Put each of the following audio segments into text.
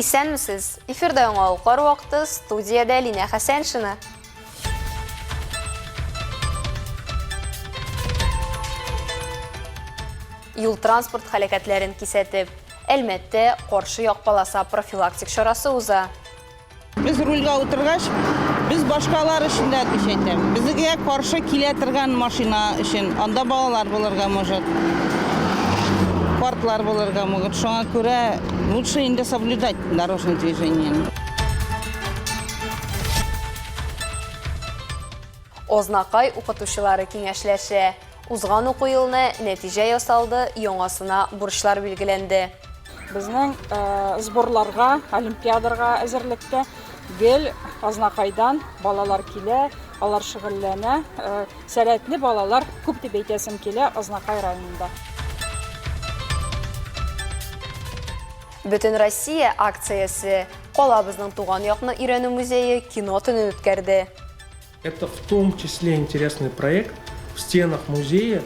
Исәнмесез! Эфирда яңалыклар вакыты, студиядә Линә Хәсәншина. Юл-транспорт һәлакәтләрен кисәтеп, Әлмәттә каршы як полоса профилактик чарасы уза. Без рульгә утыргач, без башкалар өчен дә отвечать итәм. Безгә каршы килә торган машина өчен, анда балалар булырга может, картлар булырга могут. Шуңа күрә лучше инде соблюдать дорожное движение. Азнакай укытучылары киңәшләшә. Узган уку елына нәтиҗә ясалды, яңасына бурычлар билгеләнде. Безнең сборларга, олимпиадага әзерлектә гел Азнакайдан балалар килә, алар шөгыльләнә. Сәләтле балалар күп дип әйтәсем килә Азнакай районында. Бөтенроссия акциясе Калабызның туган якны өйрәнү музее кино төнен үткәрде. Это в том числе интересный проект в стенах музея.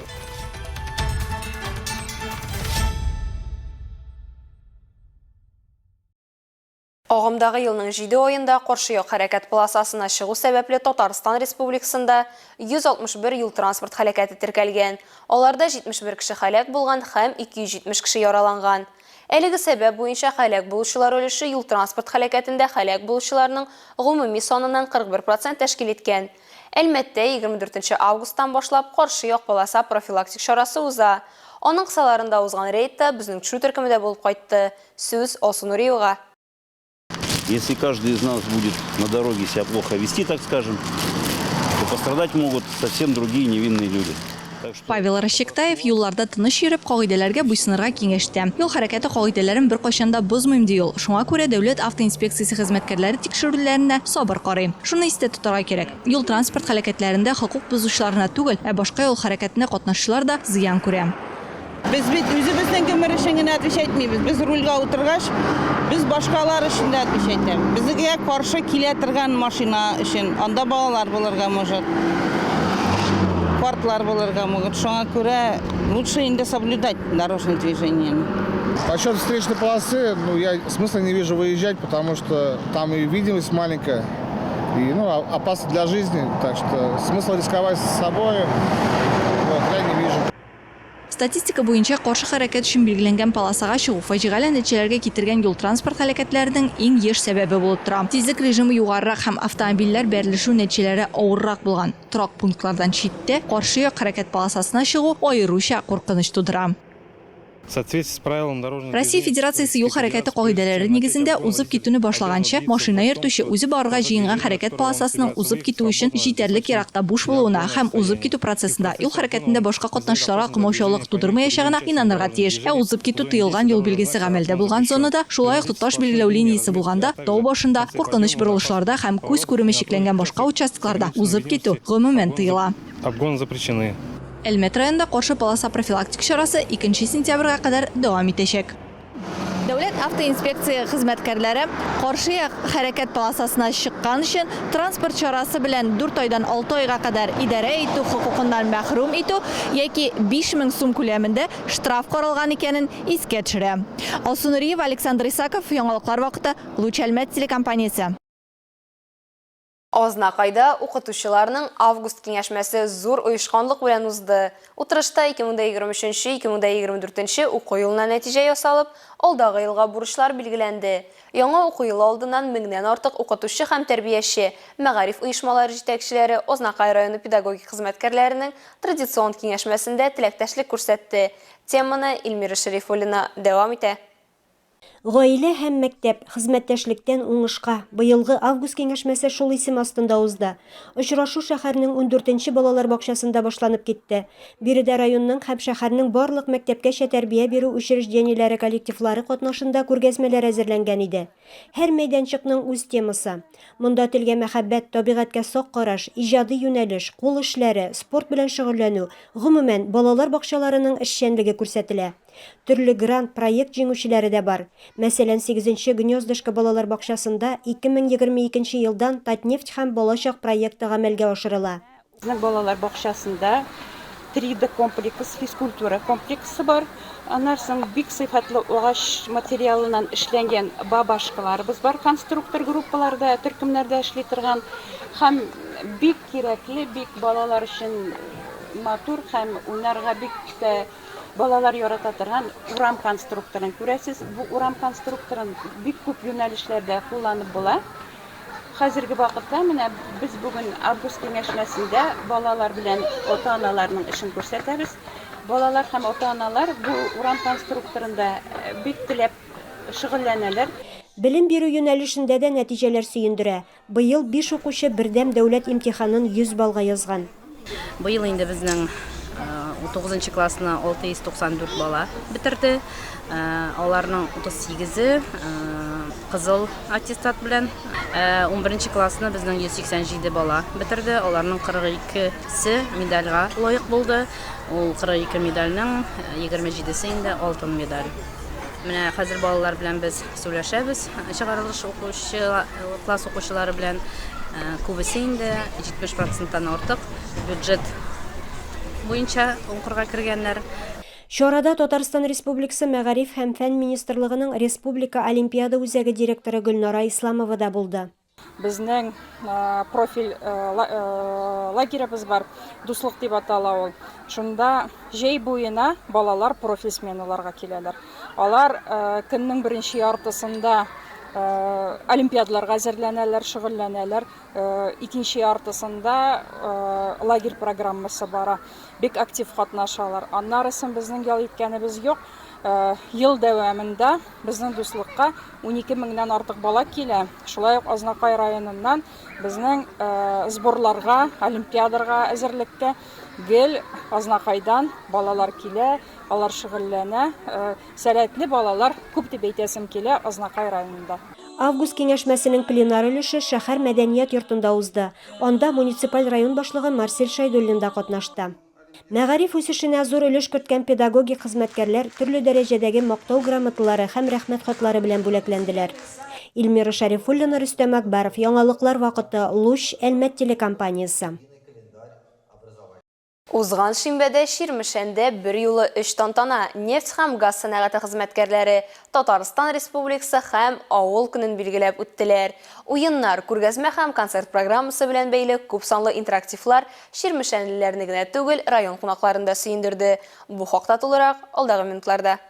Агымдагы елның җиде аенда каршы як хәрәкәт полосасына чыгу сәбәпле Татарстан Республикасында 161 юл-транспорт һәлакәте теркәлгән. Аларда 71 кеше һәлак булган һәм 270 кеше яраланган. Әлеге сәбәп буенча һәлак булучылар өлеше юл-транспорт һәлакәтендә һәлак булучыларның гомуми саныннан 41 процент тәшкил иткән. Әлмәттә 24 нче августтан башлап каршы як полоса профилактик чарасы уза. Аның кысаларында узган рейдта безнең төшү төркеме дә булып кайтты. Сүз Алсу Нуриевага. Если каждый из нас будет на дороге себя плохо вести, так скажем, то пострадать могут совсем другие невинные люди. Павел Рощектаев юлларда тыныч йөреп, кагыйдәләргә буйсынырга киңәш итә. Юл хәрәкәте кагыйдәләрен беркайчан да бозмыйм, ди ул. Шуңа күрә Дәүләт автоинспекциясе хезмәткәрләре тикшерүләренә сабыр карый. Шуны истә тотарга кирәк, юл-транспорт һәлакәтләрендә хокук бозучылар гына түгел, ә башка юл хәрәкәтендә катнашучылар да зыян күрә. Без бит үзебезнең гомер өчен генә отвечать итмибез. Без рульгә утыргач, без башкалар өчен дә отвечать итәбез. Безгә каршы килә торган машина өчен, анда балалар булырга может, картлар булырга могут. Шуңа күрә лучше инде соблюдать дорожное движение. Насчет встречной полосы, ну, я смысла не вижу выезжать, потому что там и видимость маленькая, и, ну, опасно для жизни, так что смысла рисковать с собой, вот, я не вижу. Статистика буенча, каршы хәрәкәт өчен билгеләнгән полосага чыгу фаҗигале нәтиҗәләргә китергән юл-транспорт һәлакәтләренең иң еш сәбәбе булып тора. Тизлек режимы югарырак һәм автомобильләр бәрелешү нәтиҗәләре авыррак булган торак пунктлардан читтә каршы як хәрәкәт полосасына чыгу аеруча куркыныч тудыра. Россия Федерациясе юл хәрәкәте кагыйдәләре нигезендә, узып китүне башлаганчы, машина йөртүче үзе барырга җыенган хәрәкәт полосасының узып китү өчен җитәрлек еракта буш булуына һәм узып китү процессында юл хәрәкәтендә башка катнашучыларга комаучаулык тудырмаячагына инанырга тиеш. Ә узып китү тыелган юл билгесе гамәлдә булган зонада, шулай ук тоташ билгеләү линиясе булганда, тау башында, куркыныч борылышларда һәм күз күреме чикләнгән башка участокларда узып китү, гомумән, тыела. Обгон запрещены. Әлмәт районында каршы полоса профилактик чарасы икенче сентябрьгә кадәр дәвам итәчәк. Дәүләт автоинспекция хезмәткәрләре каршы як хәрәкәт полосасына чыккан өчен транспорт чарасы белән дүрт айдан алты айга кадәр идарә итү хокукыннан мәхрүм итү яки 5000 сум күләмендә штраф каралган икәнен искә төшерә. Алсу Нуриева, Александр Исаков, Яңалыклар вакыты, Луч Әлмәт телекомпаниясе. Азнакайда укытучыларның август киңәшмәсе зур оешканлык белән узды. Утырышта 2023-2024 уку елына нәтиҗә ясалып, алдагы елга бурычлар билгеләнде. Яңа уку елы алдыннан меңнән артык укытучы һәм тәрбияче, мәгариф оешмалары җитәкчеләре Азнакай районы педагогик хезмәткәрләренең традицион киңәшмәсендә теләктәшлек күрсәтте. Теманы Эльмира Шәрифуллина дәвам итә. Гаилә һәм мәктәп, хезмәттәшлектән уңышка! Быелгы август киңәшмәсе шул исем астында узды. Очрашу шәһәрнең ундүртенче балалар бакчасында башланып китте. Биредә районның һәм шәһәрнең барлык мәктәпкәчә тәрбия бирү учреждениеләре коллективлары катнашында күргәзмәләр әзерләнгән иде. Һәр мәйданчыкның үз темасы. Монда телгә мәхәббәт, табигатькә сак караш, иҗади юнәлеш, кул эшләре, спорт белән шөгыльләнү, гомумән, балалар бакчаларының эшчәнлеге күрсәтелә. Төрле грант, проект җиңүчеләре дә бар. Мәсәлән, сигезенче Гнездышко балалар бакчасында 2022 елдан Татнефть һәм балачак проекты гамәлгә ашырыла. Безнең балалар бакчасында 3D комплекс, физкультура комплексы бар. Аннан соң бик сыйфатлы агач материалыннан эшләнгән бабашкаларыбыз бар, конструктор группаларда, төркемнәрдә эшли торган. Һәм бик кирәкле, бик балалар өчен матур һәм уйнарга бик тә балалар ярата торган урам конструкторын күрәсез. Бу урам конструкторын бик күп юнәлешләрдә кулланып була. Хәзерге вакытта менә без бүген август киңәшмәсендә балалар белән ата-аналарның эшен күрсәтәбез. Балалар һәм ата-аналар бу урам конструкторында бик теләп шөгыльләнәләр. Белем бирү юнәлешендә дә нәтиҗәләр сөендерә. Быел биш укучы бердәм дәүләт имтиханын 100 баллга язган. Быел инде безнең тугызынчы классны 694 бала бетерде. Аларның 38-е кызыл аттестат белән. Унберенче классны безнең 187 бала бетерде. Аларның 42-се медальгә лаек булды. Ул 42 медальнең 27-се инде алтын медаль. Менә хәзер балалар белән без сөйләшәбез, чыгарылыш укучы класс укучылары белән. Күбесе инде 70 проценттан артык бюджет буенча укырга кергәннәр. Чарада Татарстан Республикасы Мәгариф һәм фән министрлыгының Республика олимпиада үзәге директоры Гөлнара Исламова да булды. Безнең профиль лагеребыз бар, Дуслык дип атала ул. Шунда җәй буена балалар профиль сменаларга киләләр. Алар көннең беренче яртысында олимпиадаларга әзерләнәләр, шөгыльләнәләр. Икенче яртысында лагерь программасы бара. Бик актив катнашалар. Аннары соң безнең ял иткәнебез юк. Ел дәвамында безнең Дуслыкка 12 меңнән артык бала килә. Шулай ук Азнакай районыннан безнең сборларга, олимпиадага әзерлеккә гел Азнакайдан балалар килә, алар шөгыльләнә. Сәләтле балалар күп дип әйтәсем килә Азнакай районында. Август киңәшмәсенең пленар өлеше шәһәр мәдәният йортында узды. Анда муниципаль район башлыгы Марсель Шәйдуллин да катнашты. Мәгариф үсешенә зур өлеш керткән педагогик хезмәткәрләр төрле дәрәҗәдәге Мактау грамоталары һәм Рәхмәт хатлары белән бүләкләнделәр. Эльмира Шәрифуллина, Рөстәм Әкбәров, Яңалыклар вакыты, Луч, Әлмәт телекомпаниясе. Узган шимбәдә Чирмешәндә берьюлы өч тантана, нефть һәм газ сәнәгате хезмәткәрләре, Татарстан Республикасы һәм Авыл көнен билгеләп үттеләр. Уеннар, күргәзмә һәм концерт программасы белән бәйле күпсанлы интерактивлар чирмешәнлеләрне генә түгел, район кунакларын да сөендерде. Бу хакта тулырак, алдагы минутларда.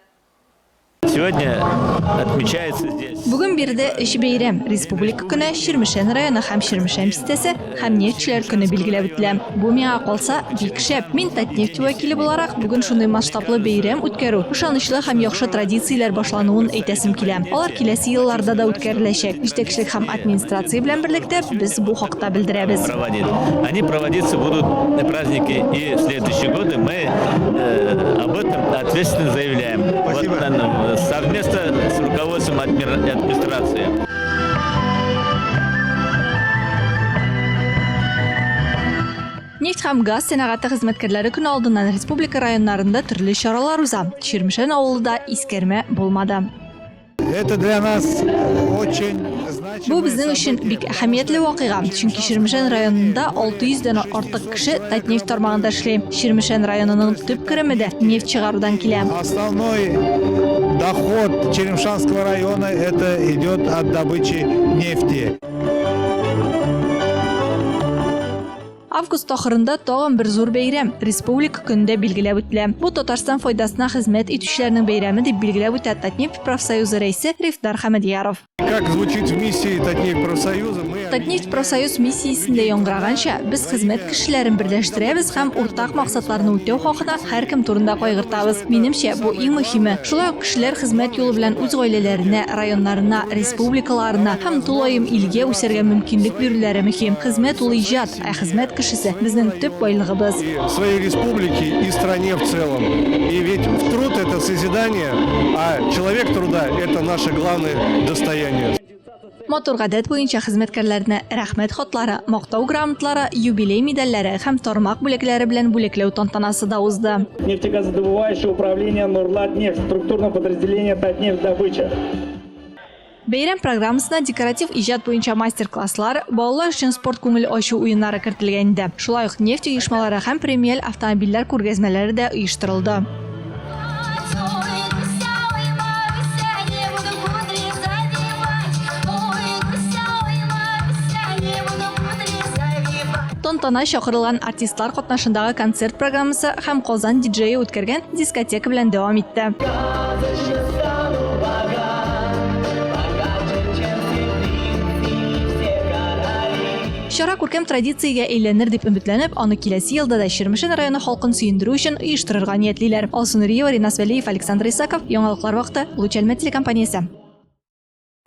Сегодня отмечается здесь. Бүген биредә өч бәйрәм, Республика көне, Чирмешән районы һәм Чирмешән бистәсе һәм Нефтьчеләр көне билгеләп үтелә. Бу миңа калса, бик шәп. Мин Татнефть вәкиле буларак, бүген шундый масштаблы бәйрәм үткәрү, ышанычлы һәм яхшы традицияләр башлануын әйтәсем килә. Алар киләсе елларда да үткәреләчәк. Җитәкчелек һәм администрация белән берлектә без бу хакта белдерәбез. Проводить. Они проводиться будут праздники и в следующие годы. Мы э, об этом ответственно заявляем. Спасибо. Вот, совместно с руководством администрации. Нефть һәм газ сәнәгате хезмәткәрләре көне алдыннан республика районнарында төрле чаралар уза. Чирмешән авылы да искәрмә булмады. Это для нас очень Бу безнең өчен бик әһәмиятле вакыйга, чөнки Чирмешән районында 600 дән артык кеше Татнефть тармагында эшли. Чирмешән районының төп кереме дә нефть чыгарудан килә. Основной доход Черемшанского района это идет от добычи нефти. Август ахырында тагын бер зур бәйрәм, Республика көне дә билгеләп үтелә. Бу Татарстан файдасына хезмәт итүчеләрнең бәйрәме, дип билгеләп үтә Татнефть профсоюзы рәисе Рифдар Хәмәдьяров. Как звучит в миссии Татнефть профсоюза, мы Татнефть профсоюз миссиясендә яңгыраганча, без хезмәт кешеләрен берләштерәбез һәм уртак максатларны үтәү хакына һәркем турында кайгыртабыз. Минемчә, бу иң мөһиме. Шулай ук кешеләр хезмәт юлы белән үз гаиләләренә, районнарына, республикаларына һәм тулаем илгә үсәргә мөмкинлек бирүләре мөһим. Хезмәт ул иҗат, ә хезмәт кешесе, безнең төп байлыгыбыз. Своей республике и стране в целом. И ведь труд это созидание, а человек труда это наше главное достояние. Матур гадәт буенча хезмәткәрләрне Рәхмәт хатлары, Мактау грамоталары, юбилей медальләре һәм тармак бүләкләре белән бүләкләү тантанасы да узды. Нефтегазодобывающее управление Нурлатнефть, структурное подразделение Татнефть-добыча. Бәйрәм программасына декоратив иҗат буенча мастер-класслар, балалар өчен спорт-күңел ачу уеннары кертелгән иде. Шулай ук нефть оешмалары һәм премиаль автомобильләр күргәзмәләре дә оештырылды. Тантана чакырылган артистлар катнашындагы концерт программасы һәм Казан диджее үткәргән дискотека белән дәвам итте. Чара күркәм традициягә әйләнер дип өметләнеп, аны киләсе елда да Чирмешән районы халкын сөендерү өчен оештырырга ниятлиләр. Алсу Нуриева, Ринас Вәлиев, Александр Исаков, Яңалыклар вакыты, Луч Әлмәт телекомпаниясе.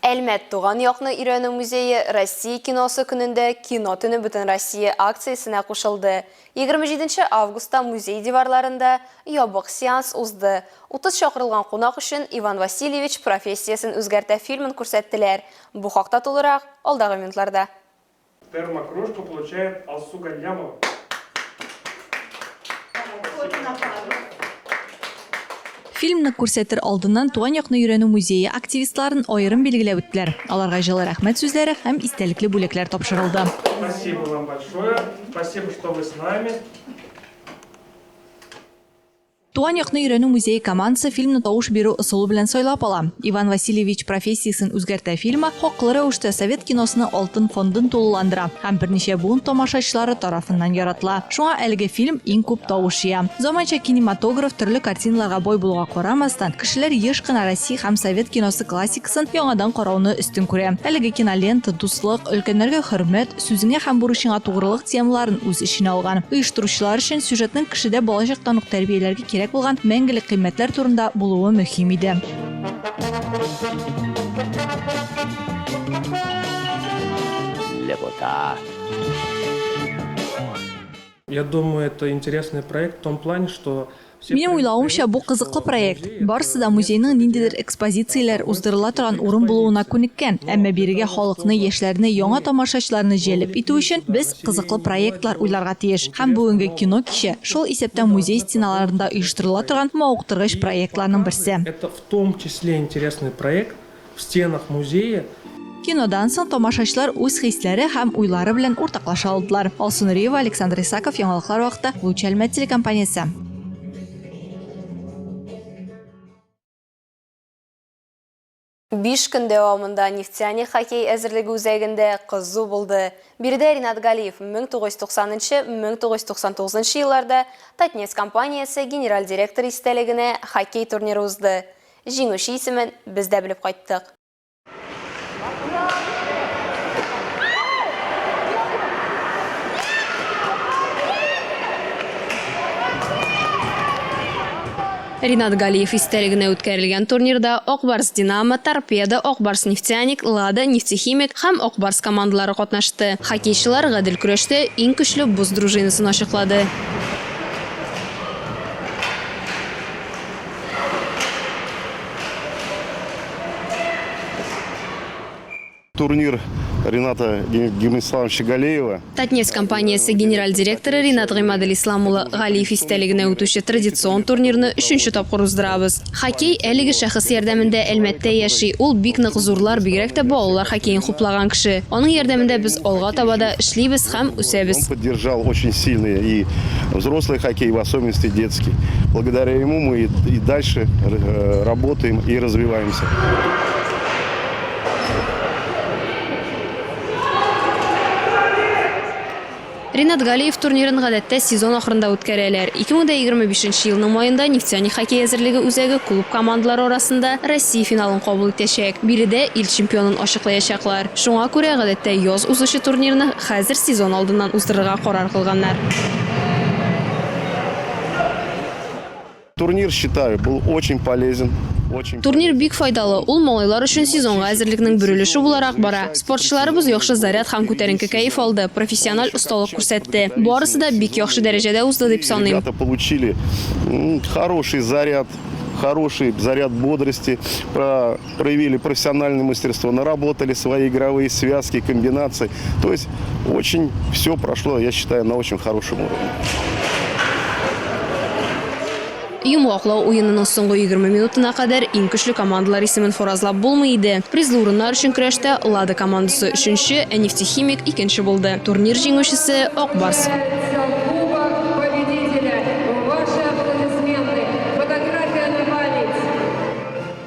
Әлмәт туган якны өйрәнү музее Россия киносы көнендә Кино төне бөтенроссия акциясенә кушылды. 27 августта музей диварларында ябык сеанс узды. 30 чакырылган кунак өчен Иван Васильевич профессиясен үзгәртә фильмын күрсәттеләр. Бу хакта тулырак алдагы минутларда. Термокружку получает Алсу Галлямова. Фильмны күрсәтер алдыннан Туган якны өйрәнү музее активистларын аерым билгеләп үттеләр. Аларга җылы рәхмәт сүзләре һәм истәлекле бүләкләр тапшырылды. Спасибо вам большое. Спасибо, что вы с нами. Туган якны өйрәнү музее командасы фильмны тавыш бирү ысулы белән сайлап ала. Иван Васильевич профессиясен үзгәртә фильмы хаклы рәвештә совет киносының алтын фондын тулыландыра һәм берничә буын тамашачылары тарафыннан яратыла. Шуңа әлеге фильм иң күп тавыш җыя. Заманча кинематограф төрле картиналарга бай булуга карамастан, кешеләр еш кына Россия һәм совет киносы классикасын яңадан карауны өстен күрә. Әлеге кинолента дуслык, өлкәннәргә хөрмәт, Сүзеңә һәм бурычыңа тугрылык темаларын үз эченә алган. Оештыручылар өчен сюжетның кешедә балачактан ук тәрбияләргә кирәк булган мәңгелек кыйммәтләр турында булуы мөһим иде. Лепота. Я думаю, это интересный проект в том плане, что Минем уйлавымча, бу кызыклы проект. Барысы да музейның ниндидер экспозицияләр уздырыла торган урын булуына күнеккән. Әмма бирегә халыкны, яшьләрне, яңа тамашачыларны җәлеп итү өчен без кызыклы проектлар уйларга тиеш. Һәм бүгенге кино кичә, шул исәптән музей стеналарында оештырыла торган мавыктыргыч проектларның берсе. Это в том числе интересный проект в стенах музея. Кинодан соң тамашачылар үз хисләре һәм уйлары белән уртаклаша алдылар. Алсу Нуриева, Александр Исаков, Яңалыклар вакыты, Луч Әлмәт телекомпаниясе. Биш көн дәвамында Нефтяник хоккей әзерлеге үзәгендә кызу булды. Биредә Ринат Галиев 1990-1999 елларда Татнефть компаниясе генераль директоры истәлегенә хоккей турниры узды. Җиңүче исемен без дә белеп кайттык. Ринат Галиев истәлегенә үткәрелгән турнирда Ак Барс Динамо, Торпедо, Ак Барс Нефтяник, Лада, Нефтехимик һәм Ак Барс командалары катнашты. Хоккейчылар гадел көрәштә иң көчле боз дружинасын ачыклады. Турнир Рената Гимиславовича Галеева. Татнефть компаниясе генераль директоры Ринат Гыймаделислам улы Галиев истәлегенә үтүче традицион турнирны өченче тапкыр уздырабыз. Хоккей әлеге шәхес ярдәмендә Әлмәттә яши. Ул бик нык зурлар, бигрәк тә балалар хоккеен хуплаган кеше. Аның ярдәмендә без алга таба да эшлибез һәм үсәбез. Он поддержал очень сильно и взрослый хоккей, в особенности детский. Благодаря ему мы и дальше э, работаем и развиваемся. Ринат Галиев турнирын гадәттә сезон ахырында үткәрәләр. 2025 елның маенда Нефтяник хоккей әзерлеге үзәге клуб командалары арасында Россия финалын кабул итәчәк. Биредә ил чемпионын ачыклаячаклар. Шуңа күрә гадәттә яз узучы турнирны хәзер сезон алдыннан уздырырга карар кылганнар. Турнир, считаю, был очень полезен. Очень Турнир бик файдалы, ул малайлар өчен сезонга әзерлекнең бер өлеше буларак бара. Спортчыларыбыз яхшы заряд һәм күтәренке кәеф алды, профессиональ осталык күрсәтте. Барысы да бик яхшы дәрәҗәдә узды дип саныйм. Ребята получили хороший заряд, хороший заряд бодрости, проявили профессиональное мастерство, наработали свои игровые связки, комбинации. То есть очень все прошло, я считаю, на очень хорошем уровне. Йомгаклау уенының соңгы 20 минутына кадәр иң көчле командалар исемен фаразлап булмый иде. Призлы урыннар өчен көрәштә Лада командасы өченче, ә Нефтехимик икенче булды. Турнир җиңүчесе, Ак Барс.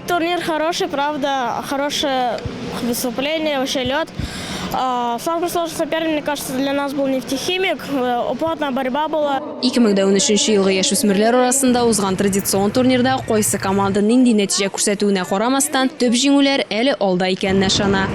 Турнир хороший, правда, хорошее выступление, вообще лед. Самый сложный соперник, мне кажется, для нас был нефтехимик. Плотная борьба была. 2013 елгы яшүсмерләр арасында узган традицион турнирда кайсы команда нинди нәтиҗә күрсәтүенә карамастан, төп җиңүләр әле алда икәненә ышана.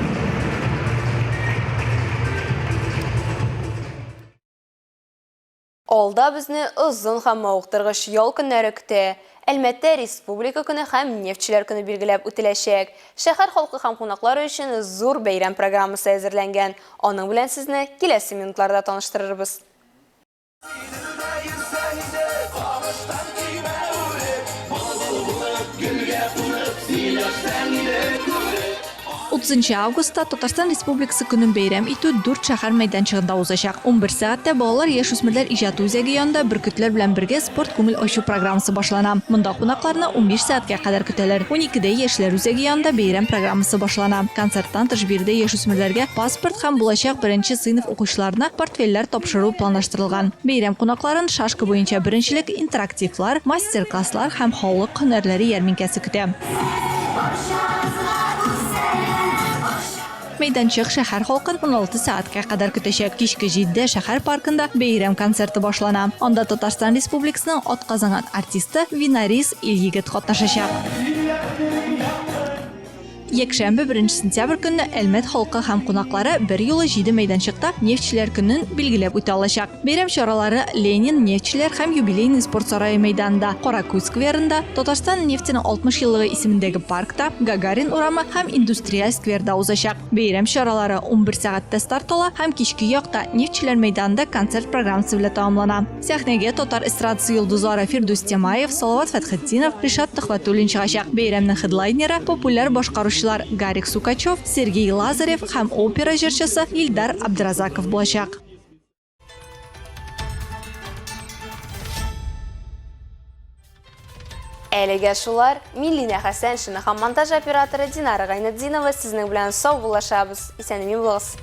Алда безне озын һәм мавыктыргыч ял көннәре көтә. Әлмәттә Республика көне һәм Нефтьчеләр көне билгеләп үтеләчәк. Шәһәр халкы һәм кунаклары өчен зур бәйрәм программасы әзерләнгән. Аның белән сезне киләсе минутларда таныштырырбыз. Утызынчы августта Татарстан Республикасы көнен бәйрәм итү дүрт шәһәр мәйданчыгында узачак. 11 сәгатьтә Балалар яшүсмерләр иҗаты үзәге янында Бөркетләр белән бергә спорт күңел ачу программасы башлана. Монда кунакларны 15 сәгатькә кадәр көтәләр. Уникедә Яшьләр үзәге янында бәйрәм программасы башлана. Концерттан тыш биредә яшүсмерләргә паспорт һәм булачак беренче сыйныф укучыларына портфельләр тапшыру планлаштырылган. Бәйрәм кунакларын шашка буенча беренчелек, интерактивлар, мастер-класслар һәм халык һөнәрләре ярминкәсе көтә. Мәйданчык шәһәр халкын 16 сәгатькә кадәр көтәчәк. Кичке җидедә шәһәр паркында бәйрәм концерты башлана. Анда Татарстан Республикасының атказанган артисты Винарис Илъегет катнашачак. Якшәмбе, 1 сентябрь көнне Әлмәт халкы һәм кунаклары берьюлы җиде мәйданчыкта Нефтьчеләр көнен билгеләп үтә алачак. Бәйрәм чаралары Ленин, Нефтьчеләр һәм Юбилейный спорт сарае мәйданында, Каракүз скверында, Татарстан нефтенең 60 еллыгы исемендәге паркта, Гагарин урамы һәм Индустриаль скверда узачак. Бәйрәм чаралары 11 сәгатьтә старт ала һәм кичке якта Нефтьчеләр мәйданында концерт программасы белән тәмамлана. Сәхнәгә татар эстрадасы йолдызлары Фирдүс Тямаев, Салават Фәтхетдинов, Ришат Төхвәтуллин чыгачак. Бәйрәмнең хедлайнеры, популяр башкаручылар Гарик Сукачев, Сергей Лазарев һәм опера җырчысы Илдар Абдразаков булачак. Әлегә шулар. Мин Линә Хәсәншина һәм монтаж операторы Динара Гайнетдинова сезнең белән саубуллашабыз. Исән-имин булыгыз.